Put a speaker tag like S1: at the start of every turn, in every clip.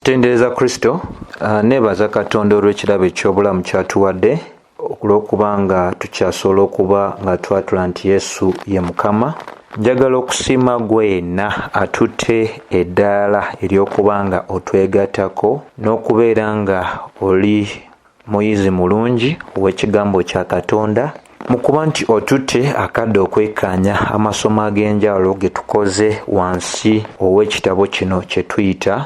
S1: Tendereza Kristo. Neebaza Katonda olw'ekirabo eky'obulamu ky'atuwadde, olw'okuba nga tukyasobola okuba nga twatula nti Yesu ye Mukama. Njagala okusiima gwe yenna atutte eddaala ery'okuba nga otwegattako n'okubeera nga oli muyizi mulungi ow'ekigambo kya Katonda mu kuba nti otutte akadde okwekkaanya amasomo ag'enjawulo ge tukoze wansi ow'ekitabo kino kye tuyita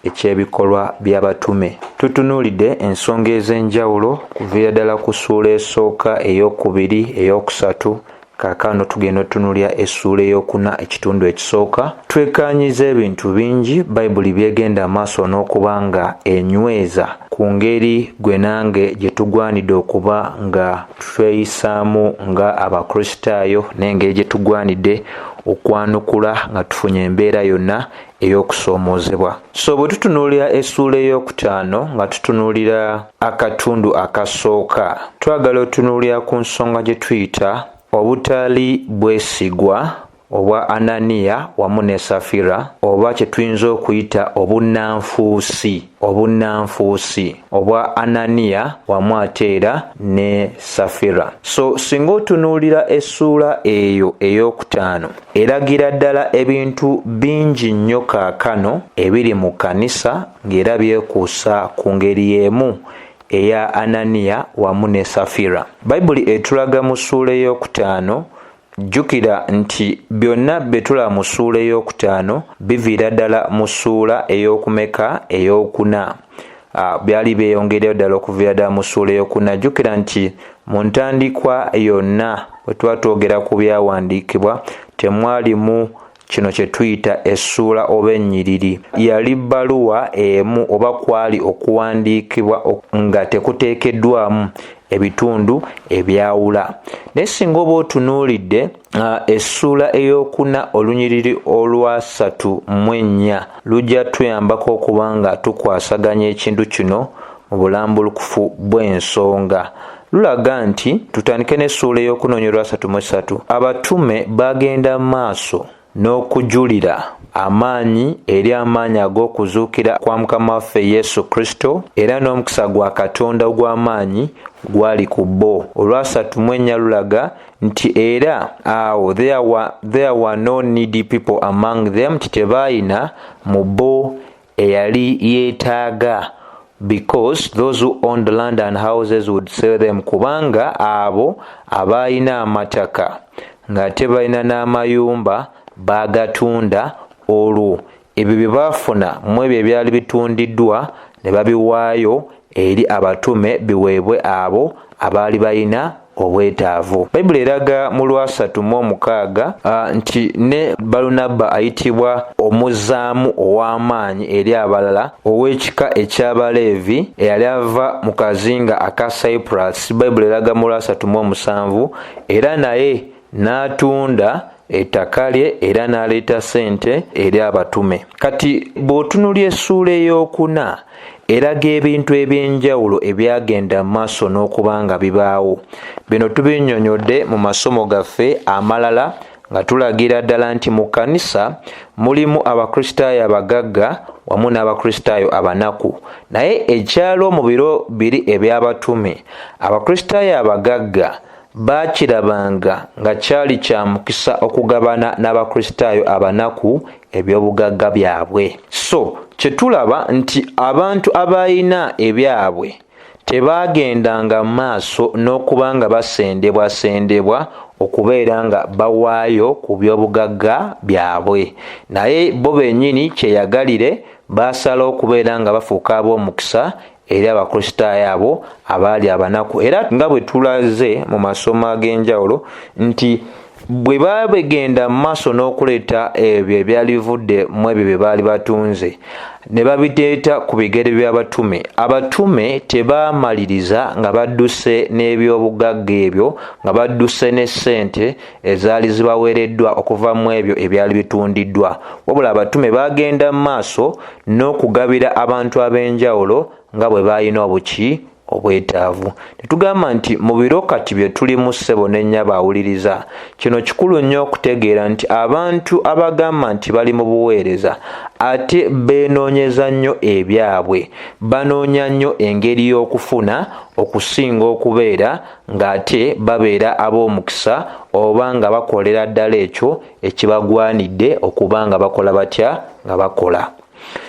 S1: eky'ebikolwa by'abatume. Tutunuulidde ensonga ez'enjawulo kuviira ddala ku ssuula esooka, ey'okubiri, ey'okusatu. Kaakano tugenda otunuulira essuula ey'okuna ekitundu ekisooka. Twekkaanyiza ebintu bingi Bayibuli by'egenda amaaso n'okuba nga enyweza ku ngeri gwe nange gye tugwanidde okuba nga tweyisaamu nga Abakristaayo n'engeri gye tugwanidde okwanukula nga tufunye embeera yonna ey'okusoomoozebwa. So bwe tutunuulira essuula ey'okutaano nga tutunuulira akatundu akasooka, twagala otunuulira ku nsonga gye tuyita obutali bwesigwa obwa Ananiya wamu ne Safira, oba kye tuyinza okuyita obunnanfuusi, obunnanfuusi obwa Ananiya wamu ate era ne Safira. So singa otunuulira essuula eyo ey'okutaano, eragira ddala ebintu bingi nnyo kaakano ebiri mu kkanisa ng'era byekuusa ku ngeri y'emu eya Ananiya wamu ne Safira. Bayibuli etulaga mu ssuula ey'okutaano. Jjukira nti byonna bye tulaba mu ssuula ey'okutaano biviira ddala mu ssuula ey'okumeka? Ey'okuna. Byali byeyongereyo ddala okuviira ddala mu ssuula ey'okuna. Jjukira nti mu ntandikwa yonna bwe tuba twogera ku byawandiikibwa temwalimu kino kye tuyita essuula oba ennyiriri. Yali bbaluwa emu oba kwali okuwandiikibwa nga tekuteekeddwamu ebitundu ebyawula. Naye singa oba otunuulidde essuula ey'okuna olunyiriri olwasatu mu ennya lujja tuyambako okuba nga tukwasaganya ekintu kino mu bulambulukufu bw'ensonga. Lulaga nti tutandike n'essuula ey'okuna olunyiriri olwasatu mu esatu. Abatume baagenda maaso n'okujulira amaanyi eri amaanyi ag'okuzuukira kwa Mukama waffe Yesu Kristo, era n'omukisa gwa Katonda ogw'amaanyi gwali ku bo. Olwasatu mu ennya lulaga nti era awo there were no needy people among them, nti tebaayina mu bo eyali yeetaaga, because those who owned land and houses would sell them, kubanga abo abaayina amataka ng'ate balina n'amayumba baagatunda, olwo ebyo bye baafuna mu ebyo ebyali bitundiddwa ne babiwaayo eri abatume biweebwe abo abaali balina obwetaavu. Bayibuli eraga mu lwasatu mu omukaaga nti ne Balunabba ayitibwa omuzaamu ow'amaanyi eri abalala ow'ekika eky'Abaleevi eyali ava mu kazinga aka Cyprus. Bayibuli eraga mu lwasatu mu omusanvu era naye n'atunda ettaka lye era n'aleeta ssente eri abatume. Kati bw'otunuulira essuula ey'okuna eraga ebintu eby'enjawulo ebyagenda mu maaso n'okuba nga bibaawo. Bino tubinnyonnyodde mu masomo gaffe amalala nga tulagira ddala nti mu kkanisa mulimu Abakristaayo abagagga wamu n'Abakristaayo abanaku. Naye ekyalo mu biro biri eby'abatume, Abakristaayo abagagga baakirabanga nga kyali kya mukisa okugabana n'Abakristaayo abanaku eby'obugagga byabwe. So kye tulaba nti abantu abalina ebyabwe tebaagendanga maaso n'okuba nga basendebwasendebwa okubeera nga bawaayo ku by'obugagga byabwe, naye bo bennyini kyeyagalire baasala okubeera nga bafuuka ab'omukisa eri Abakristaayo abo abaali abanaku. Era nga bwe tulaze mu masomo ag'enjawulo nti bwe baabegenda mu maaso n'okuleeta ebyo ebyali bivudde mu ebyo bye baali batunze ne babiteeta ku bigere by'abatume, abatume tebaamaliriza nga badduse n'eby'obugagga ebyo, nga badduse ne ssente ezaali zibaweereddwa okuva mu ebyo ebyali bitundiddwa, wabula abatume baagenda mu maaso n'okugabira abantu ab'enjawulo nga bwe baalina obuki Obwetaavu. Ne tugamba nti mu biro kati bye tulimu, ssebo ne nnyabo awuliriza, kino kikulu nnyo okutegeera nti abantu abagamba nti bali mu buweereza ate beenoonyeza nnyo ebyabwe, banoonya nnyo engeri y'okufuna okusinga okubeera ng'ate babeera ab'omukisa oba nga bakolera ddala ekyo ekibagwanidde okuba nga bakola batya nga bakola.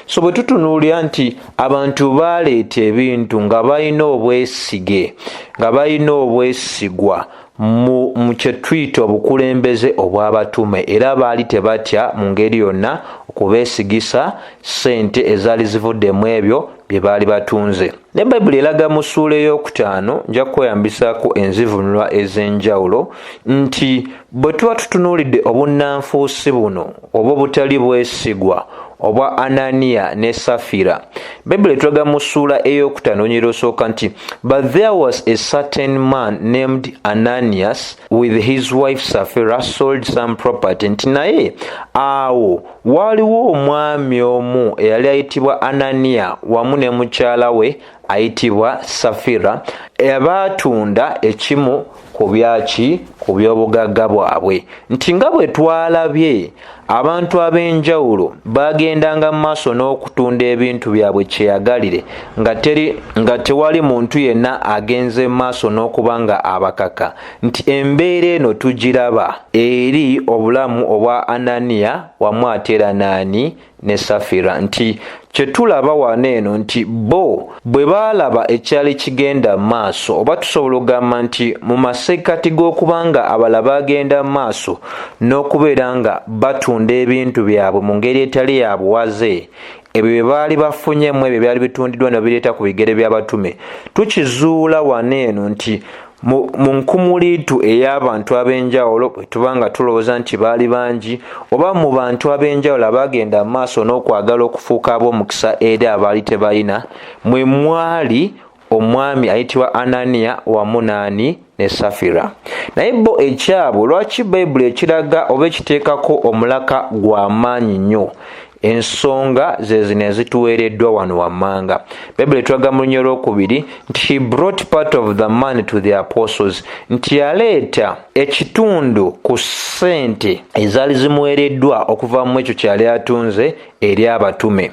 S1: So bwe tutunuulira nti abantu baaleeta ebintu nga balina obwesige, nga balina obwesigwa mu kye tuyita obukulembeze obw'abatume, era baali tebatya mu ngeri yonna okubeesigisa ssente ezaali zivudde mu ebyo bye baali batunze. Ne Bayibuli eraga mu ssuula ey'okutaano, nja kweyambisaako enzivunulwa ez'enjawulo, nti bwe tuba tutunuulidde obunnanfuusi buno oba obutali bwesigwa obwa Ananiya ne Safira, Bayibuli etulaga mu ssuula ey'okutaano olunyiriri olusooka nti, But there was a certain man named Ananias with his wife Safira sold some property, nti naye awo waaliwo omwami omu eyali ayitibwa Ananiya wamu ne mukyala we ayitibwa Safira, abaatunda ekimu ku byaki ku by'obugagga bwabwe, nti nga bwe twalabye abantu ab'enjawulo baagendanga mu maaso n'okutunda ebintu byabwe kyeyagalire nga teri nga tewali muntu yenna agenze mu maaso n'okuba nga abakaka, nti embeera eno tugiraba eri obulamu obwa Ananiya wamu ate era naani ne Safira, nti kye tulaba wano eno nti bo bwe baalaba ekyali kigenda mu maaso, oba tusobola okugamba nti mu masekkati g'okuba nga abalala bagenda mu maaso n'okubeera nga batunda ebintu byabwe mu ngeri etali ya buwaze, ebyo bye baali bafunyemu ebyo byali bitundiddwa ne babireeta ku bigere by'abatume, tukizuula wano eno nti mu nkumuliitu ey'abantu ab'enjawulo, bwe tuba nga tulowooza nti baali bangi, oba mu bantu ab'enjawulo abaagenda mu maaso n'okwagala okufuuka ab'omukisa eri abaali tebalina, mwe mwali omwami ayitibwa Ananiya wamu naani ne Safira. Naye bo ekyabwe lwaki Bayibuli ekiraga oba ekiteekako omulaka gwa maanyi nnyo? Ensonga ze zino ezituweereddwa wano wammanga. Bayibuli etulaga mu lunya olwokubiri nti he brought part of the money to the apostles, nti yaleeta ekitundu ku ssente ezaali zimuweereddwa okuva mu ekyo kyeyali atunze eri abatume.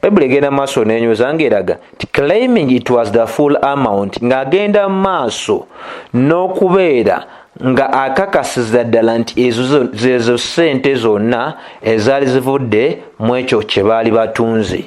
S1: Bayibuli egenda mu maaso n'enyweza ng'eraga nti claiming it was the full amount, ng'agenda mu maaso n'okubeera nga akakasiza ddala nti ezo zezo ssente zonna ezaali zivudde mu ekyo kye baali batunze.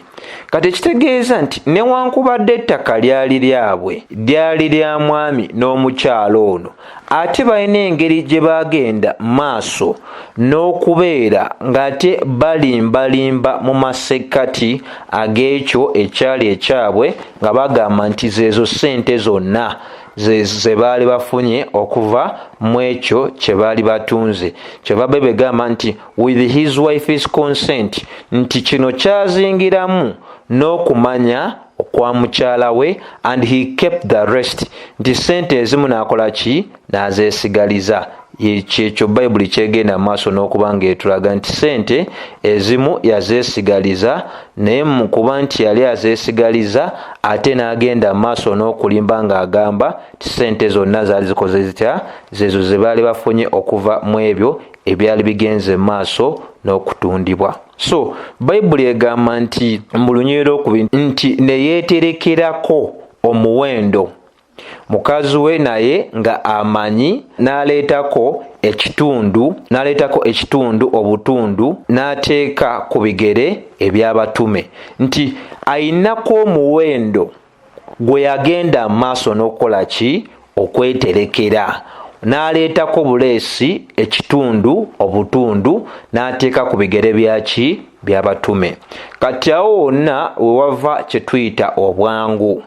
S1: Kati ekitegeeza nti newankubadde ettaka lyali lyabwe, lyali lya mwami n'omukyalo ono, ate balina engeri gye bagenda maaso n'okubeera ng'ate balimbalimba mu masekkati ag'ekyo ekyali ekyabwe, nga bagamba nti zezo ssente zonna ze baali bafunye okuva mu ekyo kye baali batunze. Kyeva Bayibuli egamba nti with his wife's consent, nti kino kyazingiramu n'okumanya okwa mukyala we, and he kept the rest, nti ssente ezimu n'akola ki? N'azeesigaliza. Kyekyo Bayibuli kyegenda mu maaso n'okuba ng'etulaga nti ssente ezimu yazeesigaliza, naye mu kuba nti yali azeesigaliza ate n'agenda mu maaso n'okulimba ng'agamba nti ssente zonna zaali zikoze zitya? Zezo ze baali bafunye okuva mu ebyo ebyali bigenze mu maaso n'okutundibwa. So Bayibuli egamba nti mu lunyiriri lwokubiri nti ne yeeterekerako omuwendo, mukazi we naye nga amanyi, n'aleetako ekitundu, n'aleetako ekitundu obutundu, n'ateeka ku bigere eby'abatume, nti ayinako omuwendo gwe yagenda maaso n'okukola ki? Okweterekera, n'aleetako buleesi ekitundu obutundu n'ateeka ku bigere byaki? By'abatume. Kati awo wonna we wava kye tuyita obwangu.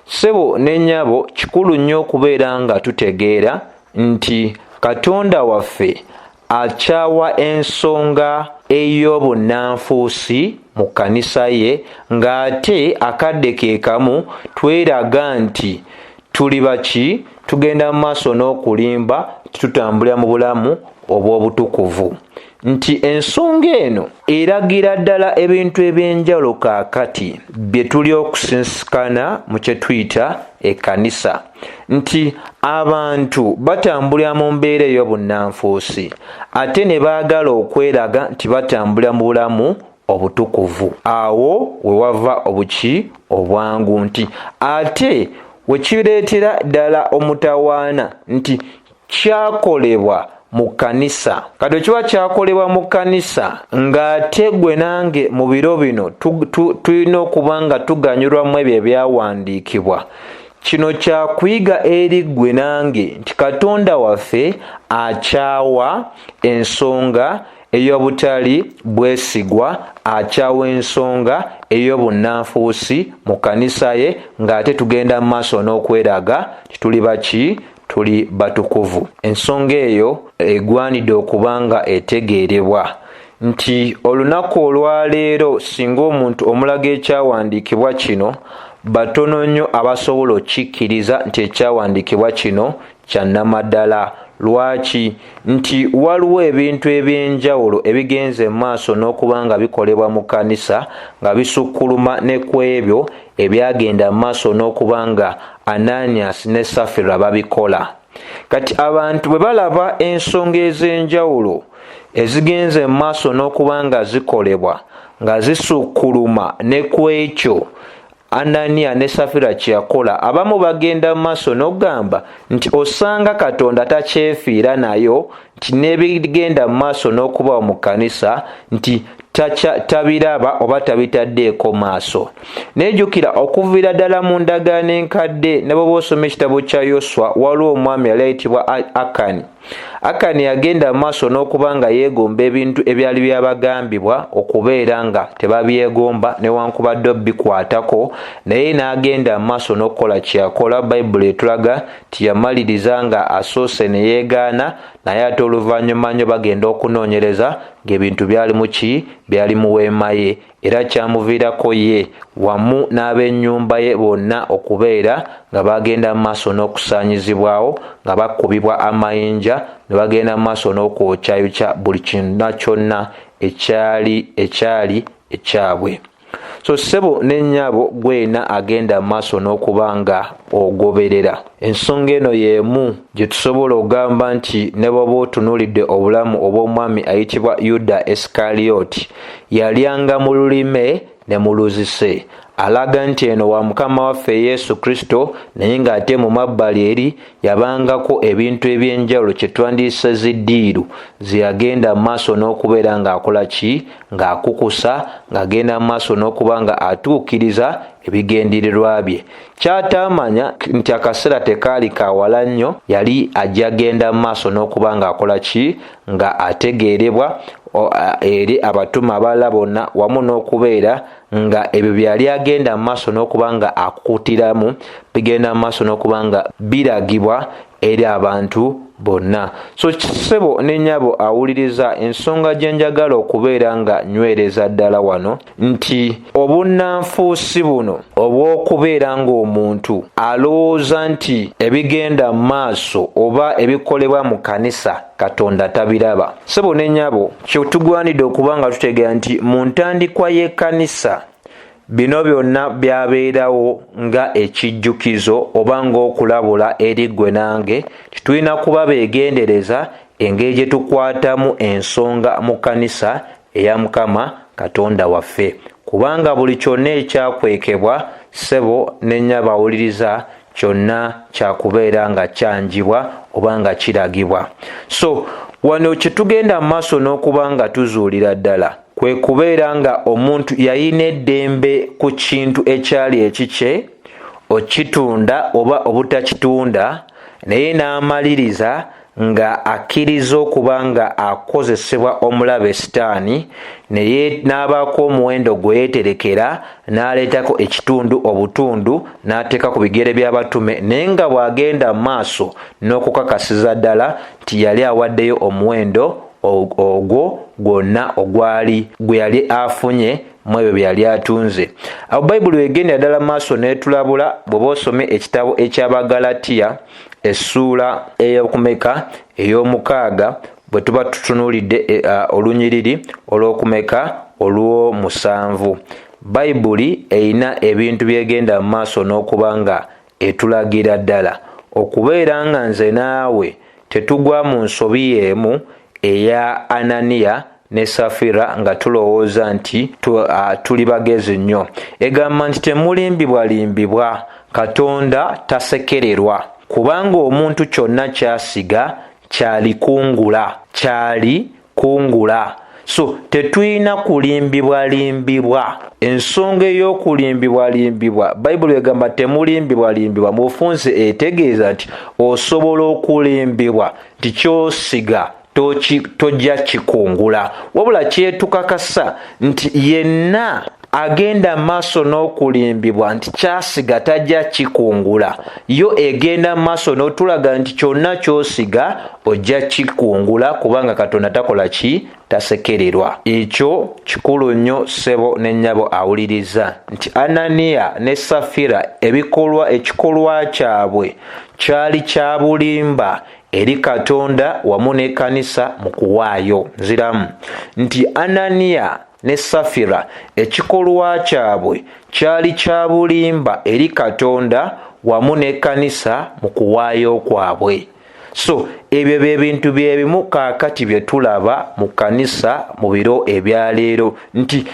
S1: Ssebo ne nnyabo, kikulu nnyo okubeera nga tutegeera nti Katonda waffe akyawa ensonga ey'obunnanfuusi mu kkanisa ye, ng'ate akadde ke kamu tweraga nti tuli baki, tugenda mu maaso n'okulimba tutambulira mu bulamu obw'obutukuvu. Nti ensonga eno eragira ddala ebintu eby'enjawulo kaakati bye tuli okusinsikana mu kye tuyita ekkanisa, nti abantu batambulira mu mbeera ey'obunnanfuusi ate ne baagala okweraga nti batambulira mu bulamu obutukuvu. Awo we wava obuki obwangu nti ate we kireetera ddala omutawaana nti kyakolebwa mu kkanisa. Kati ekiba kyakolebwa mu kkanisa ng'ate gwe nange mu biro bino tulina okuba nga tuganyulwa mu ebyo ebyawandiikibwa. Kino kyakuyiga eri ggwe nange nti Katonda waffe akyawa ensonga ey'obutali bwesigwa, akyawa ensonga ey'obunnanfuusi mu kkanisa ye, ng'ate tugenda mu maaso n'okweraga nti tuli baki? Tuli batukuvu. Ensonga eyo egwanidde okuba nga etegeerebwa nti olunaku olwaleero singa omuntu omulaga ekyawandiikibwa kino, batono nnyo abasobola okukikkiriza nti ekyawandiikibwa kino kya nnamaddala. Lwaki? Nti waliwo ebintu eby'enjawulo ebigenze mu maaso n'okuba nga bikolebwa mu kkanisa nga bisukkuluma ne ku ebyo ebyagenda mu maaso n'okuba nga Ananias ne Safira babikola. Kati abantu bwe balaba ensonga ez'enjawulo ezigenze mu maaso n'okuba nga zikolebwa nga zisukkuluma ne ku ekyo Ananiya ne Safira kye yakola, abamu bagenda mu maaso n'okugamba nti osanga Katonda takyefiira nayo, nti n'ebigenda mu maaso n'okubaawo mu kkanisa nti tabiraba oba tabitaddeeko maaso. Naye jjukira, okuviira ddala mu ndagaano enkadde, ne bw'oba osoma ekitabo kya Yoswa, waliwo omwami yali ayitibwa Akani. Akani yagenda mu maaso n'okuba nga yeegomba ebintu ebyali byabagambibwa okubeera nga tebabyegomba newankubadde obikwatako, naye n'agenda mu maaso n'okukola kye yakola. Bayibuli etulaga nti yamaliriza nga asoose ne yeegaana, naye ate oluvannyuma nnyo bagenda okunoonyereza ng'ebintu byali mu ki? Byali mu weema ye, era kyamuviirako ye wamu n'ab'ennyumba ye bonna okubeera nga bagenda mu maaso n'okusaanyizibwawo, nga bakubibwa amayinja, ne bagenda mu maaso n'okwokyayokya buli kintu kyonna ekyali ekyabwe. So ssebo ne nnyabo, gwena agenda mu maaso n'okuba nga ogoberera ensonga eno y'emu gye tusobola okugamba nti ne bw'oba otunuulidde obulamu obw'omwami ayitibwa Yuda Esikaliyoti, yalyanga mu lulime ne mu luzise, alaga nti eno wa Mukama waffe Yesu Kristo, naye ng'ate mu mabbali eri yabangako ebintu eby'enjawulo kye twandiyise ziddiiru ze yagenda mu maaso n'okubeera ng'akola ki? Ng'akukusa, ng'agenda mu maaso n'okuba nga atuukiriza ebigendererwa bye. Ky'ataamanya nti akaseera tekaali ka wala nnyo, yali ajja genda mu maaso n'okuba ng'akola ki? Nga ategeerebwa eri abatume abalala bonna, wamu n'okubeera nga ebyo byali agenda mu maaso n'okuba nga akukutiramu bigenda mu maaso n'okuba nga biragibwa eri abantu bonna. So ssebo ne nnyabo awuliriza, ensonga gye njagala okubeera nga nywereza ddala wano nti obunnanfuusi buno obw'okubeera ng'omuntu alowooza nti ebigenda mu maaso oba ebikolebwa mu kkanisa Katonda tabiraba. Ssebo ne nnyabo, kye tugwanidde okuba nga tutegeera nti mu ntandikwa y'ekkanisa bino byonna byabeerawo nga ekijjukizo oba ng'okulabula eri ggwe nange nti tulina kuba beegendereza engeri gye tukwatamu ensonga mu kkanisa eya Mukama Katonda waffe, kubanga buli kyonna ekyakwekebwa, ssebo ne nnyabo awuliriza, kyonna kyakubeera nga kyanjibwa oba nga kiragibwa. So wano kye tugenda mu maaso n'okuba nga tuzuulira ddala kwe kubeera nga omuntu yalina eddembe ku kintu ekyali ekikye okitunda oba obutakitunda, naye n'amaliriza nga akkiriza okuba nga akozesebwa omulabe Sitaani, n'abaako omuwendo gwe yeeterekera, n'aleetako ekitundu obutundu n'ateeka ku bigere by'abatume, naye nga bw'agenda mu maaso n'okukakasiza ddala nti yali awaddeyo omuwendo ogwo gwonna ogwali gwe yali afunye mu ebyo bye yali atunze. Awo Bayibuli w'egenda ddala mu maaso n'etulabula, bw'oba osome ekitabo eky'Abagalatiya essuula ey'okumeka ey'omukaaga, Bwe tuba tutunuulidde olunyiriri olw'okumeka? Olw'omusanvu. Bayibuli erina ebintu byegenda mu maaso n'okuba nga etulagira ddala okubeera nga nze naawe tetugwa mu nsobi y'emu eya Ananiya ne Safira nga tulowooza nti tuli bagezi nnyo. Egamba nti temulimbibwalimbibwa, Katonda tasekererwa, kubanga omuntu kyonna ky'asiga kyalikungula, kyalikungula. So tetulina kulimbibwalimbibwa. Ensonga ey'okulimbibwalimbibwa, Bayibuli egamba temulimbibwalimbibwa, mu bufunze etegeeza nti osobola okulimbibwa nti ky'osiga tojja kikungula. Wabula kyetukakasa nti yenna agenda maaso n'okulimbibwa nti kyasiga tajja kikungula, yo egenda maaso n'otulaga nti kyonna ky'osiga ojja kikungula, kubanga Katonda takola ki? Tasekererwa. Ekyo kikulu nnyo ssebo ne nnyabo awuliriza nti Ananiya ne Safira ekikolwa kyabwe kyali kya bulimba eri Katonda wamu n'ekkanisa mu kuwaayo. Nziramu nti Ananiya ne Safira ekikolwa kyabwe kyali kya bulimba eri Katonda wamu n'ekkanisa mu kuwaayo kwabwe. So ebyo bye bintu bye bimu kaakati bye tulaba mu kkanisa mu biro ebya leero, nti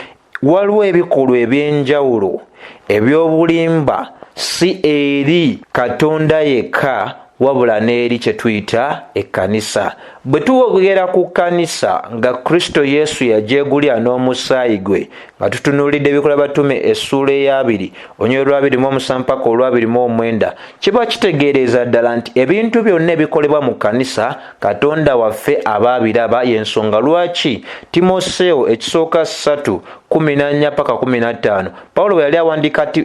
S1: waliwo ebikolwa eby'enjawulo eby'obulimba si eri Katonda yekka wabula n'eri kye tuyita ekkanisa. Bwe tuwogera ku kkanisa nga Kristo Yesu yagyegulira n'omusaayi gwe, nga tutunuulidde Ebikolwa Batume essuula ey'abiri olunyiriri lw'abiri mu omusanvu paka olw'abiri mu omwenda, kiba kitegeereza ddala nti ebintu byonna ebikolebwa mu kkanisa Katonda waffe aba abiraba. Y'ensonga lwaki Timoseewo ekisooka 3:14 paka 15, Pawulo bwe yali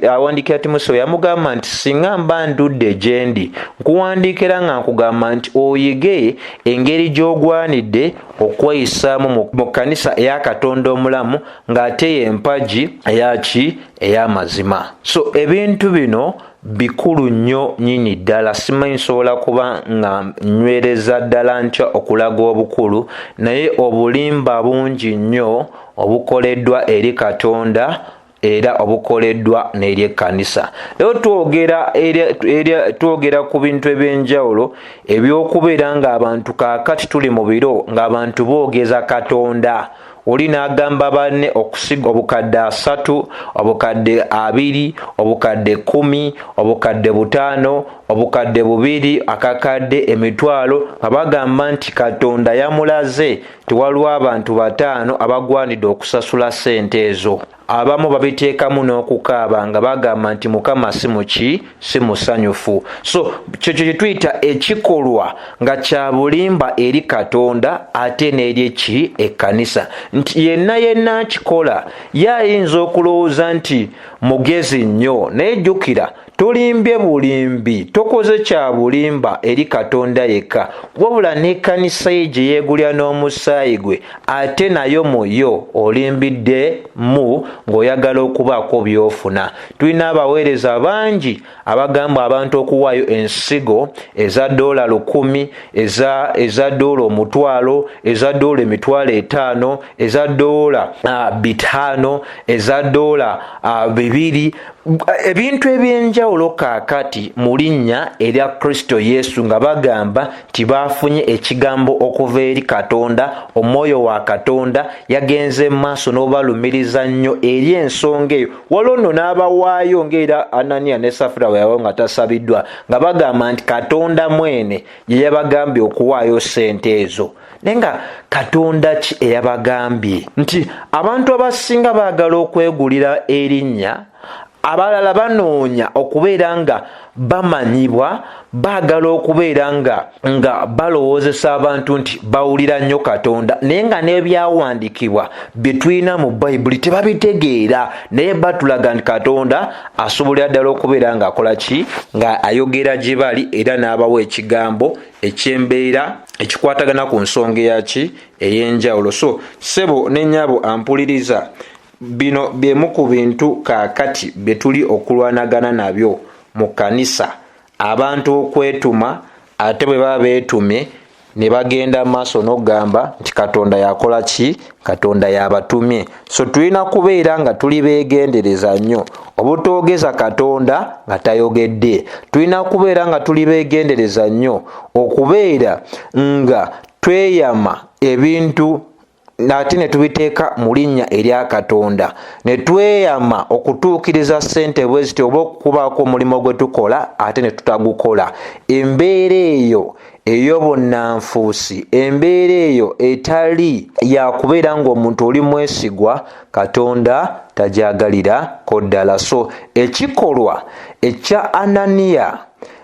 S1: awandiikira Timoseewo yamugamba nti singa mba ndudde gye ndi, nkuwandiikira nga nkugamba nti oyige engeri gy'ogwanidde okweyisaamu mu kkanisa eya Katonda omulamu, ng'ate y'empagi eyaki? Ey'amazima. So ebintu bino bikulu nnyo nnyini ddala. Simanyi nsobola kuba nga nnywereza ddala ntya okulaga obukulu, naye obulimba bungi nnyo obukoleddwa eri Katonda era obukoleddwa n'eri ekkanisa. Leero twogera ku bintu eby'enjawulo eby'okubeera ng'abantu kaakati tuli mu biro ng'abantu boogeza Katonda. Oli n'agamba banne okusiga obukadde 3, obukadde 2, obukadde 10, obukadde 5, obukadde 2, akakadde, emitwalo, nga bagamba nti Katonda yamulaze nti waliwo abantu 5 abagwanidde okusasula ssente ezo. Abamu babiteekamu n'okukaaba nga bagamba nti Mukama si muki, si musanyufu. So kyekyo kye tuyita ekikolwa nga kya bulimba eri Katonda ate n'eri eki? Ekkanisa. Nti yenna yenna akikola ye ayinza okulowooza nti mugezi nnyo, naye jjukira tolimbye bulimbi, tokoze kya bulimba eri Katonda yekka, wabula n'ekkanisa ye gye yeegulira n'omusaayi gwe, ate nayo mu yo olimbidde mu ng'oyagala okubaako by'ofuna. Tulina abaweereza bangi abagamba abantu okuwaayo ensigo eza doola 1000, eza doola 500, eza doola 500,000, eza doola 500, eza doola 200, ebintu eby'enjawulo kaakati mu linnya erya Kristo Yesu, nga bagamba nti baafunye ekigambo okuva eri Katonda. Omwoyo wa Katonda yagenze mu maaso n'obalumiriza nnyo eri ensonga eyo. Waliwo nno n'abawaayo ng'era Ananiya ne Safira bwe yabawo nga tasabiddwa, nga bagamba nti Katonda mwene ye yabagambye okuwaayo ssente ezo. Naye nga Katonda ki eyabagambye? Nti abantu abasinga baagala okwegulira erinnya, abalala banoonya okubeera nga bamanyibwa, baagala okubeera nga balowoozesa abantu nti bawulira nnyo Katonda, naye nga n'ebyawandiikibwa bye tulina mu Bayibuli tebabitegeera, naye batulaga nti Katonda asobolera ddala okubeera ng'akola ki? Nga ayogera gye bali era n'abawa ekigambo eky'embeera ekikwatagana ku nsonga eyaki? Ey'enjawulo. So ssebo ne nnyabo ampuliriza, bino byemu ku bintu kaakati bye tuli okulwanagana nabyo mu kkanisa, abantu okwetuma, ate bwe baba beetumye Ne bagenda maaso n'okugamba nti Katonda yakola ki? Katonda yabatumye. So tulina kubeera nga tuli beegendereza nnyo obutoogeza Katonda nga tayogedde. Tulina kubeera nga tuli beegendereza nnyo okubeera nga tweyama ebintu ate ne tubiteeka mu linnya erya Katonda, ne tweyama okutuukiriza ssente bwe ziti oba okukubaako omulimu gwe tukola ate ne tutagukola. Embeera eyo ey'obunnanfuusi, embeera eyo etali ya kubeera ng'omuntu oli mwesigwa, Katonda tagyagalirako ddala. So ekikolwa ekya Ananiya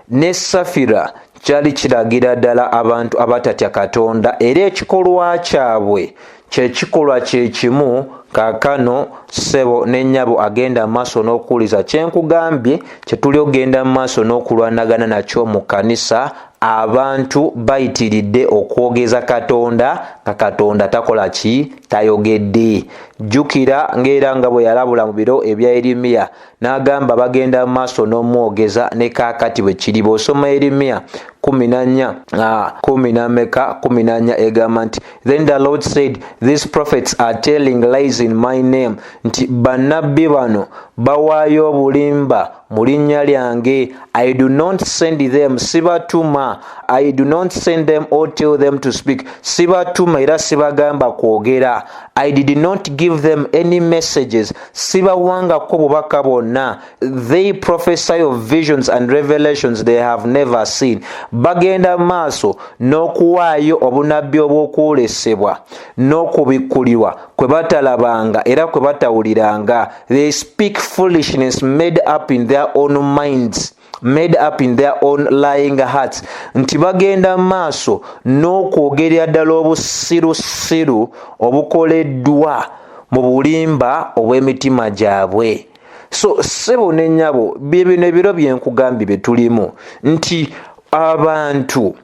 S1: ne Safira kyali kiragira ddala abantu abatatya Katonda, era ekikolwa kyabwe kyekikolwa kyekimu kaakano. Ssebo ne nnyabo agenda maaso n'okuwuliza kyenkugambye, kyetuli okugenda mu maaso n'okulwanagana nakyo mu kkanisa. Abantu bayitiridde okwogeza Katonda nga Katonda takola ki? Tayogedde. Jjukira ng'era nga bwe yalabula mu biro ebya Yeremiya n'agamba bagenda mu maaso n'omwogeza, ne kaakati bwe kiri. Bw'osoma Yeremiya 14, 10 nameka, 14, egamba nti, "Then the Lord said, these prophets are telling lies in my name," nti bannabbi bano bawaayo obulimba mu linnya lyange. "I do not send them," sibatuma. "I do not send them or tell them to speak," sibatuma era sibagamba kwogera. "I did not give them any messages," sibawangako bubaka bwonna. "They prophesy of visions and revelations they have never seen," bagenda maaso n'okuwaayo obunabbi obw'okwolesebwa n'okubikkulirwa kwe batalabanga era kwe batawuliranga. "They speak foolishness made up in their own minds, made up in their own lying hearts," nti bagenda maaso n'okwogerera ddala obusirusiru obukoleddwa mu bulimba obw'emitima gyabwe. So ssebo ne nnyabo, bye bino ebiro byenkugambye bye tulimu, nti abantu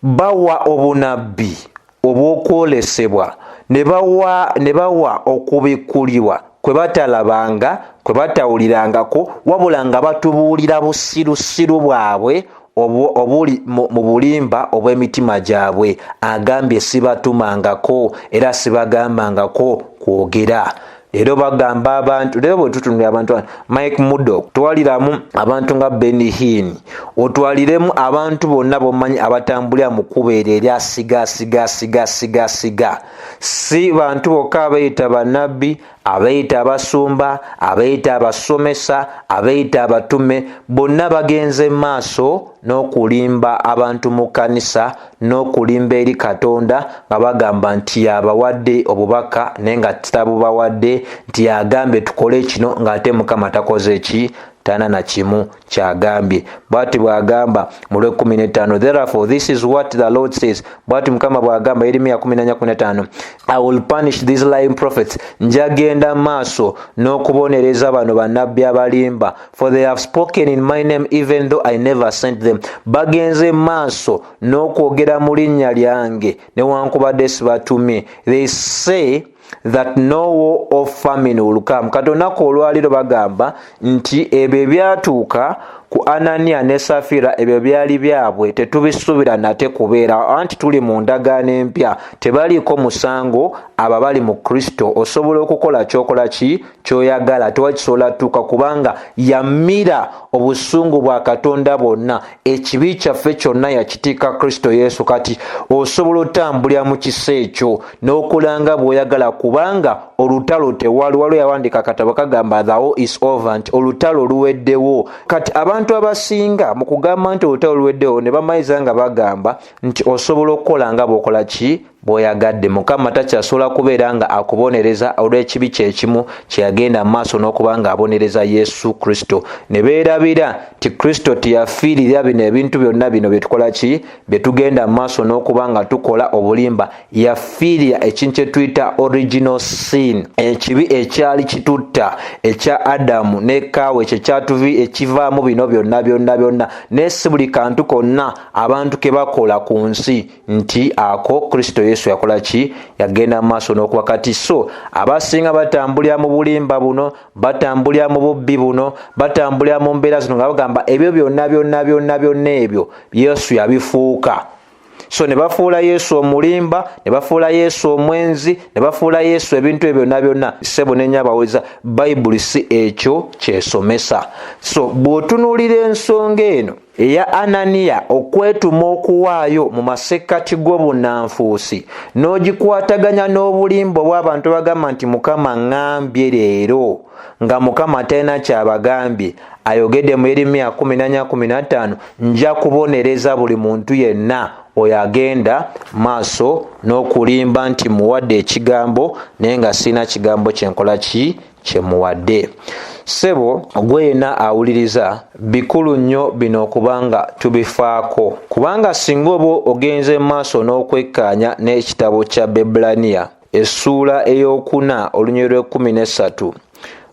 S1: bawa obunabbi obw'okwolesebwa ne bawa okubikkulirwa kwe batalabanga, kwe batawulirangako, wabula nga batubuulira busirusiru bwabwe obuli mu bulimba obw'emitima gyabwe. Agambye sibatumangako era sibagambangako kwogera. Leero bagamba abantu, leero bwe tutunulira abantu, Mike Murdock, twaliramu abantu nga Benny Hinn, otwaliremu abantu bonna bomanyi abatambulira mu kkubo eryo erya siga siga siga siga siga. Si bantu bokka abeeyita bannabbi, abeeyita abasumba, abeeyita abasomesa, abeeyita abatume, bonna bagenze maaso n'okulimba abantu mu kkanisa n'okulimba eri Katonda nga bagamba nti yabawadde obubaka naye nga tabubawadde, nti yagambye tukole kino ng'ate Mukama takoze ki? Tana na kimu kyagambye. Bwati bw'agamba mu lw'e15, "Therefore this is what the Lord says," bwati Mukama bw'agamba, Yeremiya 14:15, "I will punish these lying prophets," njagenda maaso n'okubonereza bano bannabbi abalimba, "for they have spoken in my name even though I never sent them," bagenze maaso n'okwogera mu linnya lyange newankubadde sibatumye. "They say that no war or famine will come." Kati olunaku olwaliro bagamba nti ebyo ebyatuuka ku Ananiya ne Safira ebyo byali byabwe, tetubisuubira nate kubeera, anti tuli mu ndagaano empya, tebaliiko musango abo bali mu Kristo. Osobola okukola kyokola ki kyoyagala, tewakisobola tuuka, kubanga yamira obusungu bwa Katonda bwonna. Ekibi kyaffe kyonna yakitiika Kristo Yesu. Kati osobola otambulira mu kisa ekyo n'okulanga bw'oyagala, kubanga olutalo tewali. Waliwo yawandiika akatabo kagamba "The War Is Over", nti olutalo luweddewo. Kati abantu abasinga mu kugamba nti olutalo luweddewo ne bamaliza nga bagamba nti osobola okukola nga bw'okola ki bw'oyagadde, Mukama takyasobola kubeera nga akubonereza olw'ekibi kyekimu kyeyagenda mu maaso n'okuba nga abonereza Yesu Kristo, ne beerabira nti Kristo teyafiirira bino ebintu byonna bino byetukola ki, bye tugenda mu maaso n'okuba nga tukola obulimba. Yafiirira ekintu kye tuyita original sin, ekibi ekyali kitutta ekya Adamu ne Kaawa, ekyo ekyatuvi ekivaamu bino byonna byonna byonna. Naye si buli kantu konna abantu ke bakola ku nsi nti ako Kristo Yesu yakola ki? Yagenda mu maaso n'okuba. Kati so abasinga batambulira mu bulimba buno, batambulira mu bubbi buno, batambulira mu mbeera zino nga bagamba ebyo byonna byonna byonna byonna ebyo Yesu yabifuuka. So ne bafuula Yesu omulimba, ne bafuula Yesu omwenzi, ne bafuula Yesu ebintu ebyo byonna byonna. Ssebo ne nnyabo awuliriza, Bayibuli si ekyo ky'esomesa. So bw'otunuulira ensonga eno eya Ananiya okwetuma okuwaayo mu masekkati g'obunnanfuusi n'ogikwataganya n'obulimba obw'abantu abagamba nti Mukama ŋŋambye leero, nga Mukama talina ky'abagambye, ayogedde mu Yeremiya 14:15, nja kubonereza buli muntu yenna oyo agenda maaso n'okulimba nti muwadde ekigambo naye nga sirina kigambo kye nkola ki kye muwadde. Ssebo gwe yenna awuliriza, bikulu nnyo bino okuba nga tubifaako, kubanga singa oba ogenze maaso n'okwekkaanya n'ekitabo kya Bebbulaniya essuula ey'okuna olunyiriri lw'ekkumi n'essatu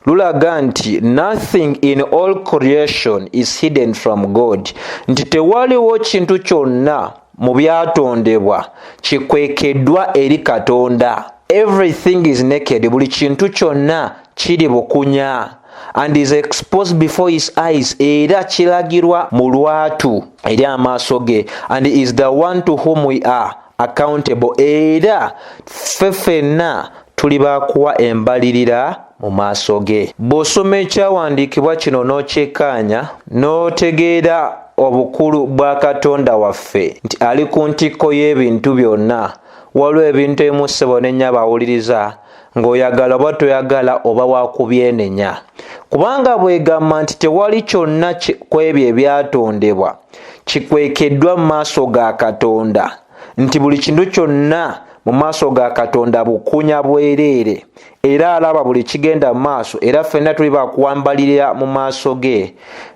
S1: lulaga nti nothing in all creation is hidden from God, nti tewaliwo kintu kyonna mu byatondebwa kikwekeddwa eri Katonda. Everything is naked, buli kintu kyonna kiri bukunya, and is exposed before his eyes, era kiragirwa mu lwatu eri amaaso ge, and is the one to whom we are accountable, era ffe ffenna tuli bakuwa embalirira mu maaso ge. Bw'osoma ekyawandiikibwa kino n'okyekkaanya n'otegeera obukulu bwa Katonda waffe nti ali ku ntikko y'ebintu byonna, waliwo ebintu ebimu ssebo ne nnyabo awuliriza ng'oyagala oba toyagala oba wakubyenenya, kubanga bwegamba nti tewali kyonna ku ebyo ebyatondebwa kikwekeddwa mu maaso ga Katonda, nti buli kintu kyonna mu maaso ga Katonda bukunya bwereere, era alaba buli kigenda mu maaso, era ffenna tuli bakuwambalirira mu maaso ge.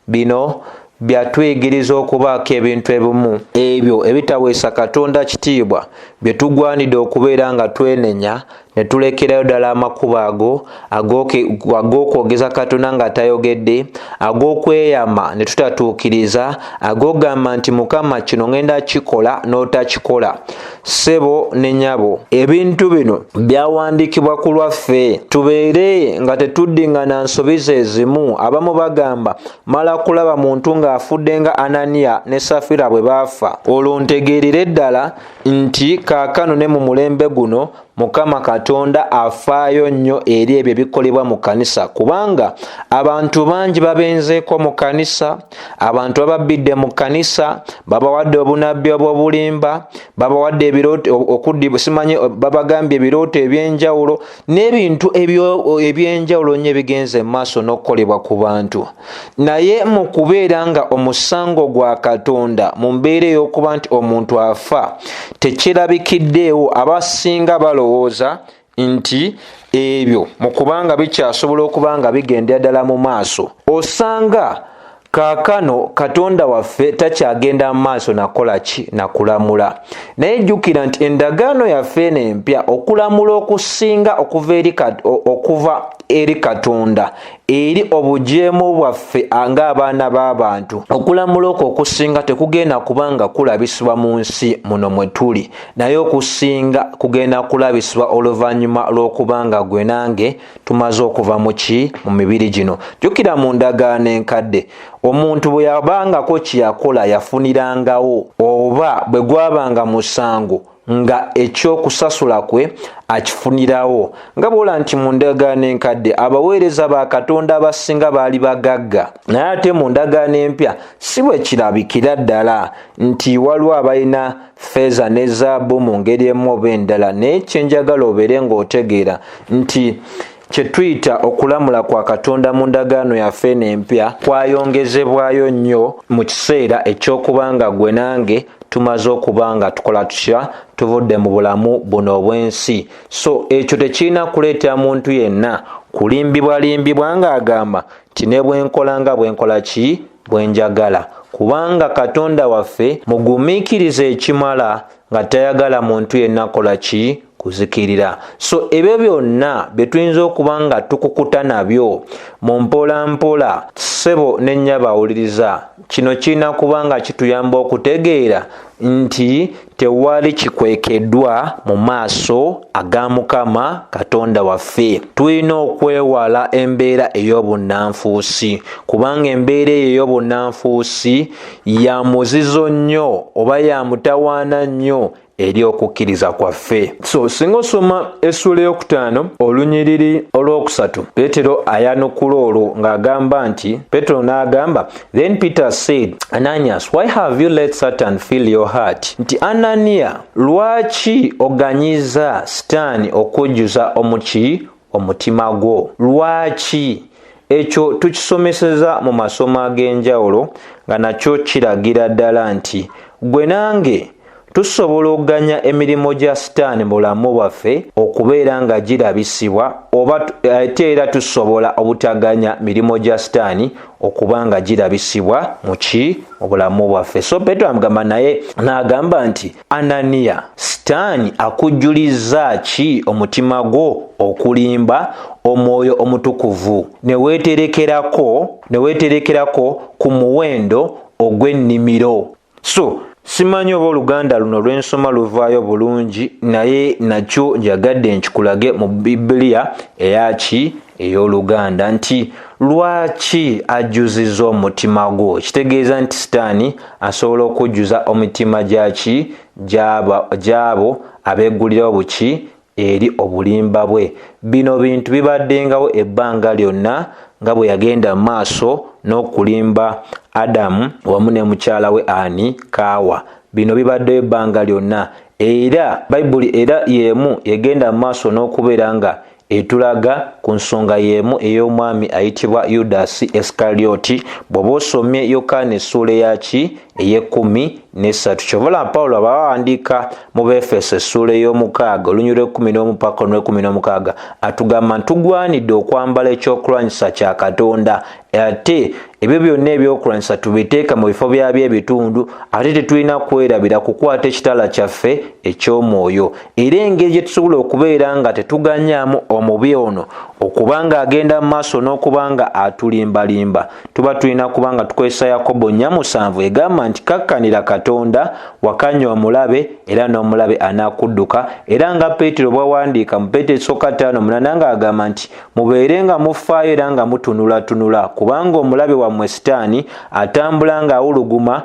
S1: Bino byatuyigiriza okubaako ebintu ebimu ebyo ebitaweesa Katonda kitiibwa bye tugwanidde okubeera nga twenenya ne tulekerayo ddala amakubo ago ag'okwogeza Katonda nga tayogedde, ag'okweyama ne tutatuukiriza, ag'ogamba nti Mukama kino ngenda kikola n'otakikola. Ssebo ne nnyabo, ebintu bino byawandiikibwa ku lwaffe tubeere nga tetuddingana nsobi ze zimu. Abamu bagamba mala kulaba muntu ng'afudde nga Ananiya ne Safira bwe baafa, olwo ntegeerere ddala nti kaakano ne mu mulembe guno Mukama Katonda afaayo nnyo eri ebyo ebikolebwa mu kkanisa, kubanga abantu bangi babenzeeko mu kkanisa, abantu bababbidde mu kkanisa, babawadde obunabbi obw'obulimba, babawadde ebirooto okuddi simanyi, babagambye ebirooto eby'enjawulo n'ebintu eby'enjawulo nnyo ebigenze mu maaso n'okukolebwa ku bantu. Naye mu kubeera nga omusango gwa Katonda mu mbeera ey'okuba nti omuntu afa tekirabikiddeewo, abasinga balowooza nti ebyo mu kubanga bikyasobola okuba nga bigendera ddala mu maaso. Osanga kaakano Katonda waffe takyagenda mu maaso nakola ki, nakulamula. Naye jjukira nti endagaano yaffe eno empya, okulamula okusinga okuva eri Katonda eri obujeemu bwaffe ng'abaana b'abantu, okulamula okwo okusinga tekugenda kubanga kulabisibwa mu nsi muno mwe tuli, naye okusinga kugenda kulabisibwa oluvannyuma lw'okubanga gwe nange tumaze okuva mu ki, mu mibiri gino. Jjukira mu ndagaano enkadde omuntu bwe yabangako kye yakola yafunirangawo, oba bwe gwabanga musango nga ekyokusasula kwe akifunirawo. Nga bw'ola nti mu ndagaano enkadde abaweereza ba Katonda abasinga baali bagagga, naye ate mu ndagaano empya si bwe kirabikira ddala nti waliwo abalina ffeeza ne zaabu mu ngeri emu oba endala. Naye kye njagala obeere ng'otegeera nti kye tuyita okulamula kwa Katonda mu ndagaano yaffe eno empya kwayongezebwayo nnyo mu kiseera eky'okuba nga gwe nange tumaze okuba nga tukola tutya, tuvudde mu bulamu buno obw'ensi. So ekyo tekirina kuleetera muntu yenna kulimbibwalimbibwa ng'agamba nti ne bwe nkola nga bwe nkola ki bwe njagala, kubanga Katonda waffe mugumiikiriza ekimala nga tayagala muntu yenna kola ki, kuzikirira. So ebyo byonna bye tuyinza okuba nga tukukuta nabyo mu mpola mpola, ssebo ne nnyabo awuliriza, kino kirina kuba nga kituyamba okutegeera nti Tewali kikwekeddwa mu maaso aga Mukama Katonda waffe. Tulina okwewala embeera ey'obunnanfuusi, kubanga embeera eyo ey'obunnanfuusi ya muzizo nnyo oba ya mutawaana nnyo eri okukkiriza kwaffe. So singa osoma essuula eyokutaano olunyiriri olwokusatu, Peetero ayanukula olwo ng'agamba nti, Peetero n'agamba, Then Peter said, Ananias, why have you let Satan fill your heart? Nti Ananiya, lwaki oganyiza Sitaani okujjuza omuki omutima gwo? Lwaki? Ekyo tukisomeseza mu masomo ag'enjawulo, nga nakyo kiragira ddala nti gwe nange tusobola okuganya emirimu gya Sitaani mu bulamu bwaffe okubeera nga girabisibwa, oba ate era tusobola obutaganya mirimu gya Sitaani okuba nga girabisibwa muki mu bulamu bwaffe. So Petero amugamba naye n'agamba nti, Ananiya, Sitaani akujjulizza ki omutima gwo okulimba Omwoyo Omutukuvu ne weeterekerako ku muwendo ogw'ennimiro? So simanyi oba oluganda luno lwensoma luvaayo bulungi, naye nakyo njagadde nkikulage mu Bibiliya eyaki ey'Oluganda nti lwaki ajjuzizza omutima gwo. Kitegeeza nti Sitaani asobola okujjuza omitima gyaki gy'abo abeeggulirawo buki eri obulimba bwe. Bino bintu bibaddengawo ebbanga lyonna nga bwe yagenda mu maaso n'okulimba Adamu wamu ne mukyala we ani Kaawa. Bino bibaddewo ebbanga lyonna, era Bayibuli era y'emu egenda mu maaso n'okubeera nga etulaga ku nsonga y'emu ey'omwami ayitibwa Yudasi Esikaliyoti. Bw'oba osomye Yokaana essuula eyaki ey'ekkumi n'essatu, kyova olaba Pawulo aba awandiika mu Beefeso essuula ey'omukaaga olunyiriri lw'ekkumi n'omu paka olw'ekkumi n'omukaaga, atugamba nti tugwanidde okwambala ekyokulwanyisa kya Katonda, ate ebyo byonna ebyokulwanyisa tubiteeka mu bifo byabyo ebitundu, ate tetulina kwerabira kukwata ekitala kyaffe eky'omwoyo. Era engeri gye tusobola okubeera nga tetuganyaamu omubi ono okuba nga agenda mu maaso n'okuba nga atulimbalimba, tuba tulina kuba nga tukozesa Yakobo 4:7 egamba nti kakkanira Katonda, wakanya omulabe, era n'omulabe anaakudduka. Era nga Peetero bw'awandiika mu Peetero esooka 5:8 ng'agamba nti mubeere nga mufaayo era nga mutunulatunula, kubanga omulabe wammwe Sitaani atambula ng'awuluguma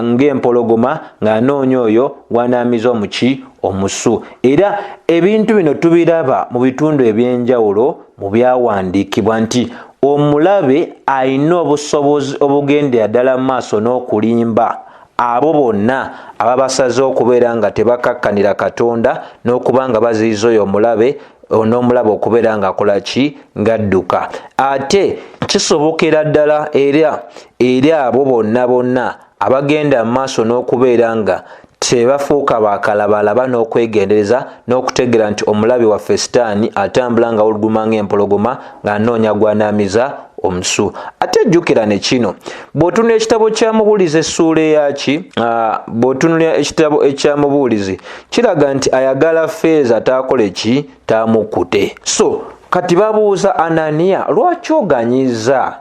S1: ng'empologoma ng'anoonya oyo gw'anaamiza omuki omusu. Era ebintu bino tubiraba mu bitundu eby'enjawulo mu byawandiikibwa nti omulabe alina obusobozi obugendera ddala mu maaso n'okulimba abo bonna ababasaze okubeera nga tebakakkanira Katonda n'okuba nga baziyiza oyo omulabe n'omulabe okubeera ng'akola ki ng'adduka. Ate kisobokera ddala era eri abo bonna bonna abagenda mu maaso n'okubeera nga tebafuuka bakalabalaba n'okwegendereza n'okutegeera nti omulabe waffe Sitaani atambula nga wuluguma ng'empologoma ng'anoonya gw'anaamiza omusu. Ate jjukira ne kino, bw'otunula ekitabo kya Mubuulizi essuula eyaki, bw'otunula ekitabo ekya Mubuulizi kiraga nti ayagala feeza taakole ki taamukkute. So kati babuuza Ananiya, lwaki oganyiza?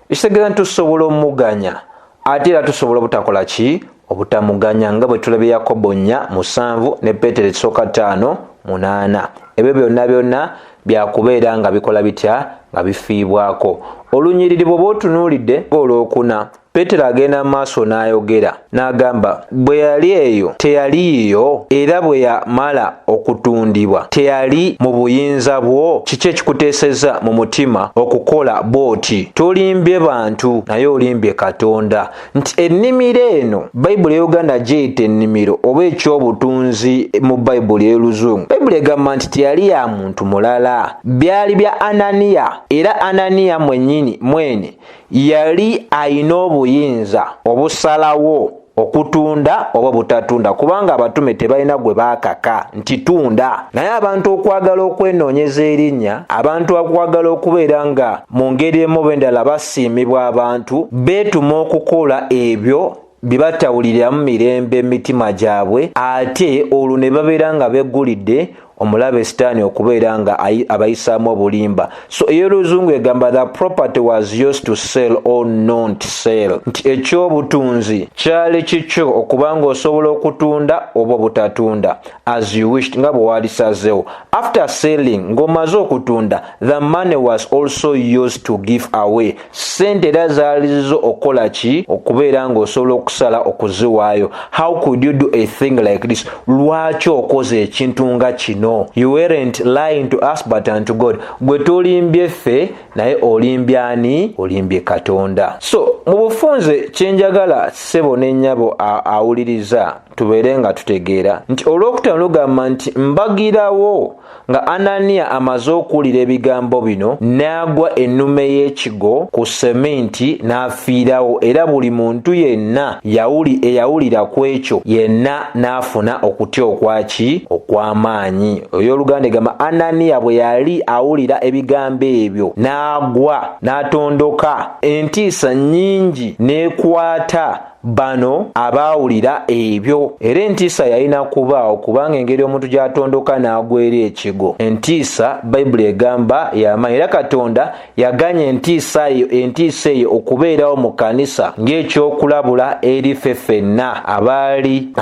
S1: Ekitegeeza nti tusobola omuganya, ate era tusobola obutakola ki obutamuganya, nga bwe tulabye Yakobo 4:7 ne Peetero ekisooka 5:8. Ebyo byonna byonna byakubeera nga bikola bitya nga bifiibwako. Olunyiriri bw'oba otunuulidde olwokuna, Peetero agenda mu maaso n'ayogera n'agamba, bwe yali eyo teyaliiyo, era bwe yamala okutundibwa teyali mu buyinza bwo? Kiki ekikuteesezza mu mutima okukola bw'oti? Tolimbye bantu, naye olimbye Katonda. Nti ennimiro eno Bayibuli ey'Oluganda gyeyita ennimiro oba ekyobutunzi mu Bayibuli ey'Oluzungu, Bayibuli egamba nti teyali ya muntu mulala, byali bya Ananiya, era Ananiya mwennyini mwene yali alina obuyinza obusalawo okutunda oba obutatunda, kubanga abatume tebalina gwe baakaka nti tunda. Naye abantu okwagala okwenoonyeza erinnya, abantu okwagala okubeera nga mu ngeri emu oba endala basiimibwa abantu, beetuma okukola ebyo bye batawuliriramu mirembe mu mitima gyabwe, ate olwo ne babeera nga beggulidde Omulabe Sitaani okubeera nga abayisaamu obulimba. So ey'oluzungu egamba, "The property was yours to sell or not sell," nti ekyobutunzi kyali kikyo okuba nga osobola okutunda oba obutatunda, as you wished, nga bwe walisazeewo. After selling, ng'omaze okutunda, the money was also yours to give away. Sente era zaali zizo okukola ki? Okubeera ng'osobola okusala okuziwaayo. How could you do a thing like this? Lwaki okoze ekintu nga kino? You weren't lying to us but unto God. Gwe tolimbye ffe, naye olimbye ani? Olimbye Katonda. So mu bufunze, kyenjagala ssebo n'ennyabo awuliriza tubeere nga tutegeera nti olwokutaano lugamba nti mbagirawo nga Ananiya amaze okuwulira ebigambo bino, n'agwa ennume y'ekigo ku seminti n'afiirawo, era buli muntu yenna eyawulira ku ekyo yenna n'afuna okutya okwaki? Okw'amaanyi. Ey'oluganda egamba Ananiya bwe yali awulira ebigambo ebyo n'agwa n'atondoka, entiisa nnyingi n'ekwata bano abaawulira ebyo. Era entiisa yalina kubaawo, kubanga engeri omuntu gy'atondoka n'agwera ekigo, entiisa Bayibuli egamba yamaanyi. Era Katonda yaganya entiisa eyo, entiisa eyo okubeerawo mu kkanisa ng'ekyokulabula eri ffe ffenna abaali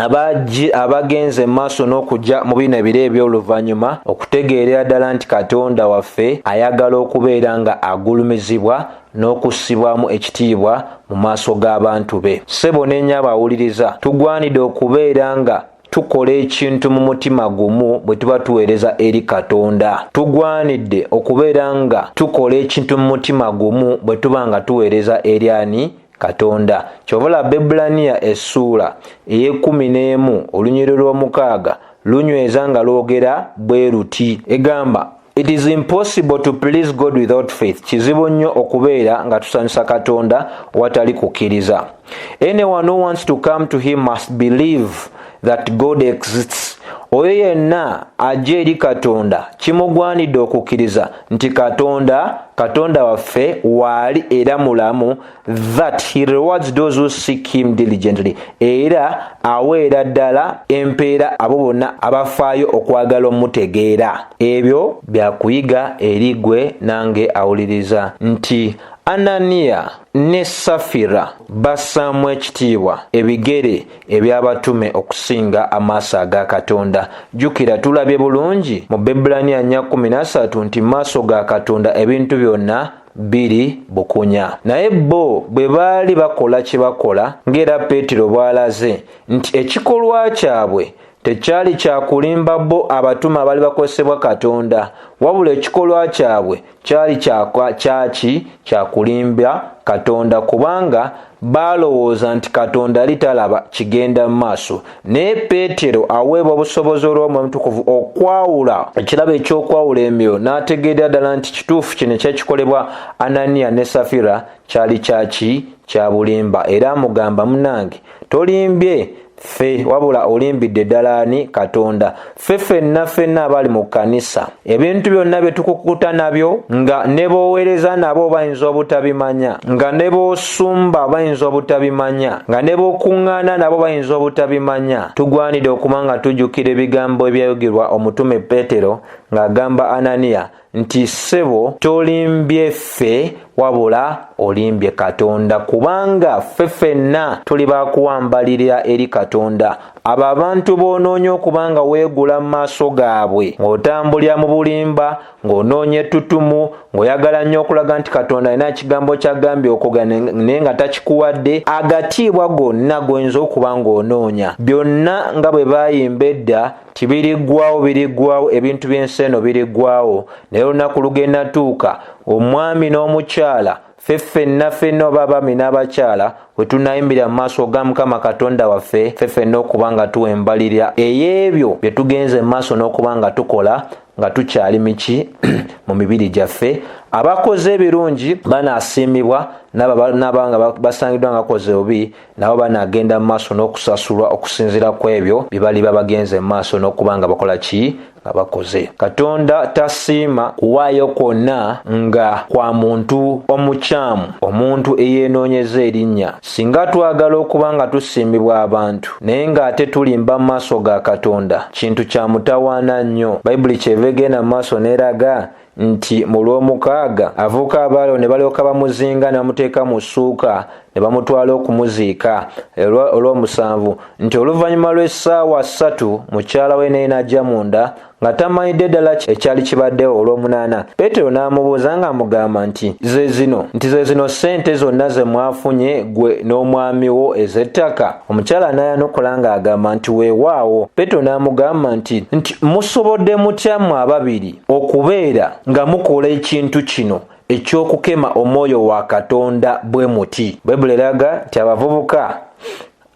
S1: abagenze maaso n'okujja mu bino ebiro eby'oluvannyuma, okutegeerera ddala nti Katonda waffe ayagala okubeera nga agulumizibwa n'okussibwamu ekitiibwa mu maaso g'abantu be. Ssebo n'ennyabo awuliriza, tugwanidde okubeera nga tukola ekintu mu mutima gumu bwe tuba tuweereza eri Katonda. Tugwanidde okubeera nga tukola ekintu mu mutima gumu bwe tuba nga tuweereza eri ani? Katonda. Kyova Abaebbulaniya essuula ey'e11 olunyiriri lw'omukaaga lunyweza nga lwogera bwe luti, egamba, "It is impossible to please God without faith." Kizibu nnyo okubeera nga tusanyusa Katonda watali kukkiriza. "Anyone who wants to come to him must believe that God exists." Oyo yenna ajja eri Katonda kimugwanidde okukkiriza nti Katonda, Katonda waffe, waali era mulamu, that he rewards those who seek him diligently. Era aweera ddala empeera abo bonna abafaayo okwagala omutegeera. Ebyo byakuyiga eri gwe nange awuliriza nti Ananiya ne Safira bassaamu ekitiibwa ebigere eby'abatume okusinga amaaso aga Katonda. Jjukira tulabye bulungi mu Bebulaniya 4:13 nti maaso ga Katonda ebintu byonna biri bukunya. Naye bo bwe baali bakola kye bakola, ng'era Peetero bw'alaze nti ekikolwa kyabwe tekyali kyakulimba bo abatume abaali bakozesebwa Katonda, wabula ekikolwa kyabwe kyali kyaki? Kyakulimba Katonda, kubanga baalowooza nti Katonda ali talaba kigenda mu maaso. Naye Peetero aweebwa obusobozi olw'Omwoyo Mutukuvu okwawula ekirabo ekyokwawula emyoyo, n'ategeerera ddala nti kituufu kino ekyekikolebwa Ananiya ne Safira kyali kyaki? Kya bulimba. Era amugamba, "Munange, tolimbye ffe, wabula olimbidde ddala ani? Katonda." Ffe ffenna ffenna abali mu kkanisa, ebintu byonna bye tukukuta nabyo, nga ne b'oweereza nabo bayinza obutabimanya, nga ne b'osumba bayinza obutabimanya, nga ne b'okuŋŋaana nabo bayinza obutabimanya, tugwanidde okuba nga tujjukira ebigambo ebyayogerwa omutume Peetero ng'agamba Ananiya nti, "Ssebo, tolimbye ffe, wabula olimbye Katonda," kubanga ffe ffenna tuli bakuwambalirira eri Katonda. Abo abantu b'onoonya okuba nga weegula mu maaso gaabwe, ng'otambulira mu bulimba, ng'onoonya ettutumu, ng'oyagala nnyo okulaga nti Katonda alina ekigambo kyagambye okwogera naye nga takikuwadde, agatiibwa gonna g'oyinza okuba ng'onoonya, byonna nga bwe baayimba edda tibiriggwawo, biriggwawo, ebintu by'ensi eno biriggwawo. Naye olunaku lugenda tuuka omwami n'omukyala, ffe ffenna ffenna, oba abaami n'abakyala, we tunayimbira mu maaso ga Mukama Katonda waffe, ffe ffenna okuba nga tuwa embalirira ey'ebyo bye tugenze mu maaso n'okuba nga tukola nga tukyali miki? Mu mibiri gyaffe. Abakoze ebirungi banaasiimibwa, n'abanga basangiddwa nga bakoze obubi nabo banaagenda mu maaso n'okusasulwa okusinziira ku ebyo bye baliba bagenze mu maaso n'okuba nga bakola ki nga bakoze. Katonda tasiima kuwaayo kwonna nga kwa muntu omukyamu, omuntu eyeenoonyeza erinnya. Singa twagala okuba nga tusiimibwa abantu naye ng'ate tulimba mu maaso ga Katonda, kintu kya mutawaana nnyo. Bayibuli kyeva egenda mu maaso n'eraga nti mu Lwomukaaga avuuka abaaliwo ne balyoka bamuzinga ne bamuteeka mu ssuuka ne bamutwala okumuziika. Olw'omusanvu nti oluvannyuma lw'essaawa ssatu mukyala we naye n'ajja munda nga tamanyidde ddala ekyali kibaddewo. Olw'omunaana Peetero n'amubuuza ng'amugamba nti ze zino nti ze zino ssente zonna ze mwafunye gwe n'omwami wo ez'ettaka? Omukyala n'ayanukula ng'agamba nti weewaawo. Peetero n'amugamba nti nti musobodde mutya mmwe ababiri okubeera nga mukola ekintu kino eky'okukema omwoyo wa Katonda bwe muti? Bayibuli eraga nti abavubuka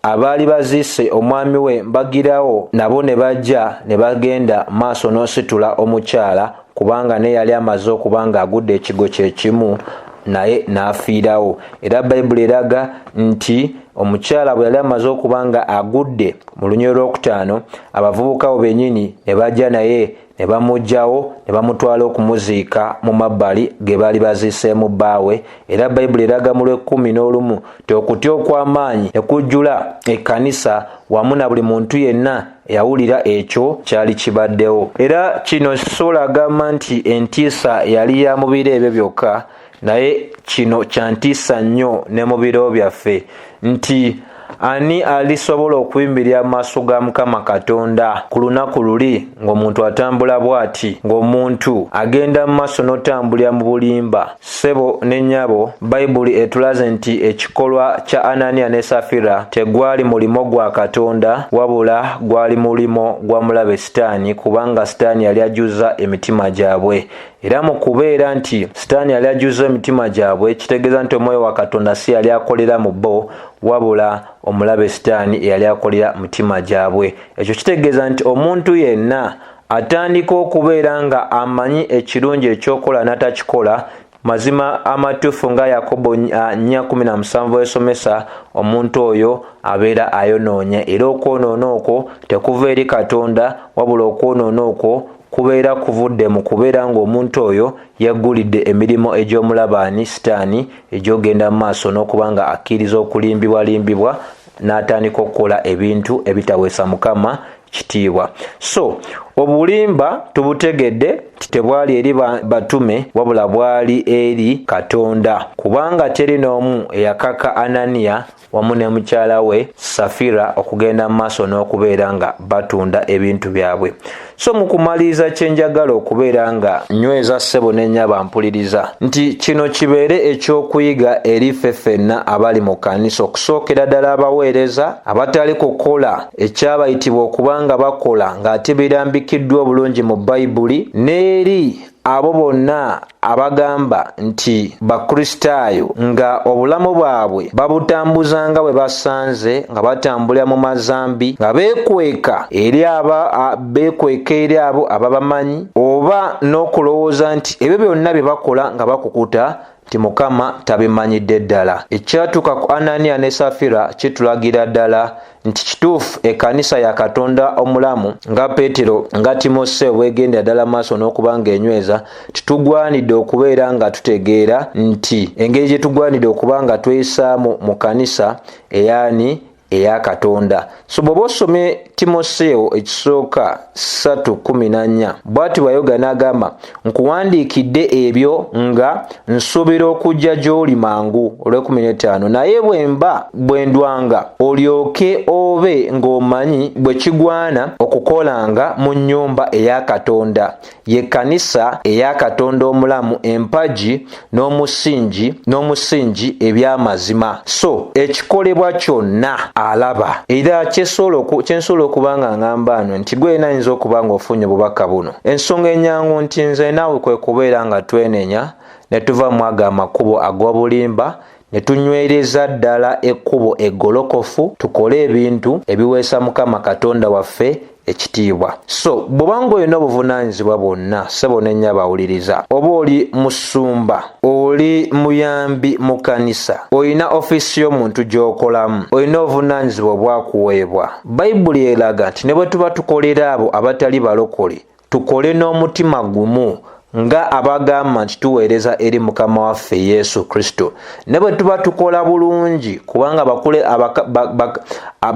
S1: abaali baziise omwami we mbagirawo nabo ne bajja ne bagenda maaso n'ositula omukyala, kubanga naye yali amaze okuba ng'agudde ekigo kye kimu naye n'afiirawo. Era Bayibuli eraga nti omukyala bwe yali amaze okuba nga agudde mu lunyiriri lw'okutaano, abavubuka abo bennyini ne bajja naye ne bamuggyawo ne bamutwala okumuziika mu mabbali ge baali baziiseemu bbaawe. Era Bayibuli eraga mu lw'ekkumi n'olumu nti okutya okw'amaanyi ne kujjula ekkanisa wamu na buli muntu yenna eyawulira ekyo kyali kibaddewo. Era kino sisobola agamba nti entiisa yali ya mu biro ebyo byokka, naye kino kya ntiisa nnyo ne mu biro byaffe, nti ani alisobola okuyimirira mu maaso ga Mukama Katonda ku lunaku luli ng'omuntu atambula bw'ati, ng'omuntu agenda mu maaso n'otambulira mu bulimba? Ssebo ne nnyabo, Bayibuli etulaze nti ekikolwa kya Ananiya ne Safira tegwali mulimo gwa Katonda, wabula gwali mulimo gwa mulabe Sitaani, kubanga Sitaani yali ajjuzza emitima gyabwe. Era mu kubeera nti Sitaani yali ajjuzza emitima gyabwe, kitegeeza nti Omwoyo wa Katonda si yali akolera mu bo, wabula omulabe Sitaani eyali akolera mutima gyabwe. Ekyo kitegeeza nti omuntu yenna atandika okubeera nga amanyi ekirungi ekyokola n'atakikola, mazima amatuufu nga Yakobo 4:17 esomesa, omuntu oyo abeera ayonoonye. Era okwonoona okwo tekuva eri Katonda, wabula okwonoona okwo kubeera kuvudde mu kubeera ng'omuntu oyo yeggulidde emirimu egy'omulabaani Sitaani egy'ogenda mu maaso n'okuba nga akkiriza okulimbibwalimbibwa n'atandika okukola ebintu ebitaweesa Mukama kitiibwa. So obulimba tubutegedde nti tebwali eri batume, wabula bwali eri Katonda, kubanga teri n'omu eyakaka Ananiya wamu ne mukyala we Safira okugenda mu maaso n'okubeera nga batunda ebintu byabwe. So mu kumaliriza kye njagala okubeera nga nyweza ssebo ne nnyabo mpuliriza nti kino kibeere ekyokuyiga eri ffe ffenna abali mu kkanisa, okusookera ddala abaweereza abatali kukola ekyabayitibwa okuba nga bakola ng'ate birambikiddwa obulungi mu Bayibuli, n'eri abo bonna abagamba nti Bakristaayo nga obulamu bwabwe babutambuza nga bwe basanze, nga batambulira mu mazambi, nga beekweka eri aba beekweka eri abo ababamanyi, oba n'okulowooza nti ebyo byonna bye bakola nga bakukuta nti Mukama tabimanyidde ddala. Ekyatuuka ku Ananiya ne Safira kitulagira ddala nti kituufu ekkanisa ya Katonda omulamu, nga Peetero nga Timoseewo bwegendera ddala maaso n'okuba ng'enyweza, titugwanidde okubeera nga tutegeera nti engeri gye tugwanidde okuba nga tweyisaamu mu kkanisa eyaani eya Katonda. So bw'oba osomye Timoseewo ekisooka 3:14, bw'ati bw'ayogera n'agamba, nkuwandiikidde ebyo nga nsuubira okujja gy'oli mangu. Olw'ekumi n'ettaano, naye bwe mba bwe ndwanga, olyoke obe ng'omanyi bwe kigwana okukolanga mu nnyumba eya Katonda, ye kkanisa eya Katonda omulamu, empagi n'omusingi n'omusingi eby'amazima. So ekikolebwa kyonna alaba. Era kyensobola okuba nga ngamba ano nti gwe yena ayinza okuba nga ofunye obubaka buno. Ensonga enyangu nti nze naawe kwe kubeera nga twenenya ne tuva mu ago amakubo ag'obulimba ne tunywereza ddala ekkubo eggolokofu, tukole ebintu ebiweesa Mukama Katonda waffe ekitiibwa. So bw'oba ng'olina obuvunaanyizibwa bwonna, ssebo ne nnyabo awuliriza, oba oli musumba, oli muyambi mu kkanisa, olina ofiisi y'omuntu gy'okolamu, olina obuvunaanyizibwa obwakuweebwa, Bayibuli eraga nti ne bwe tuba tukolera abo abatali balokole, tukole n'omutima gumu nga abagamba nti tuweereza eri Mukama waffe Yesu Kristo. Ne bwe tuba tukola bulungi, kubanga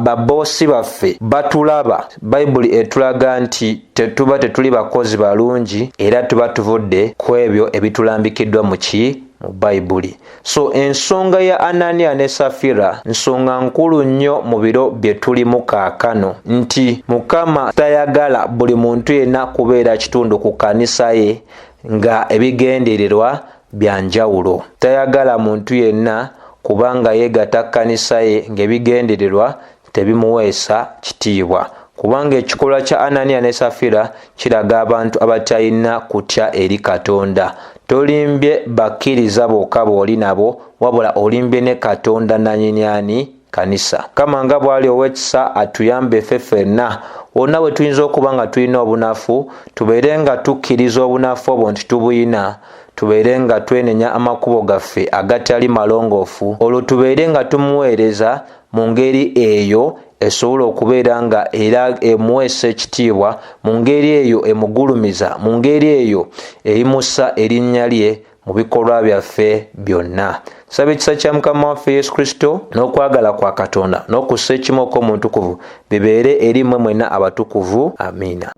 S1: baboosi baffe batulaba, Bayibuli etulaga nti tetuba tetuli bakozi balungi, era tuba tuvudde ku ebyo ebitulambikiddwa mu ki? Mu Bayibuli. So ensonga ya Ananiya ne Safira nsonga nkulu nnyo mu biro bye tulimu kaakano, nti Mukama tayagala buli muntu yenna kubeera kitundu ku kkanisa ye nga ebigendererwa bya njawulo. Tayagala muntu yenna kubanga yeegatta kkanisa ye ng'ebigendererwa tebimuweesa kitiibwa, kubanga ekikolwa kya Ananiya ne Safira kiraga abantu abatalina kutya eri Katonda. Tolimbye bakkiriza bokka b'oli nabo, wabula olimbye ne Katonda nannyini ani? Kanisa. Mukama nga bw'ali ow'ekisa atuyambe ffe ffenna wonna we tuyinza okuba nga tulina obunafu, tubeere nga tukkiriza obunafu obwo nti tubuyina, tubeere nga twenenya amakubo gaffe agatali malongoofu, olwo tubeere nga tumuweereza mu ngeri eyo esobola okubeera nga era emuweesa ekitiibwa, mu ngeri eyo emugulumiza, mu ngeri eyo eyimusa erinnya lye mu bikolwa byaffe byonna. Nsaba ekisa kya Mukama waffe Yesu Kristo n'okwagala kwa Katonda n'okussa ekimu okw'Omutukuvu bibeere eri mmwe mwenna abatukuvu. Amiina.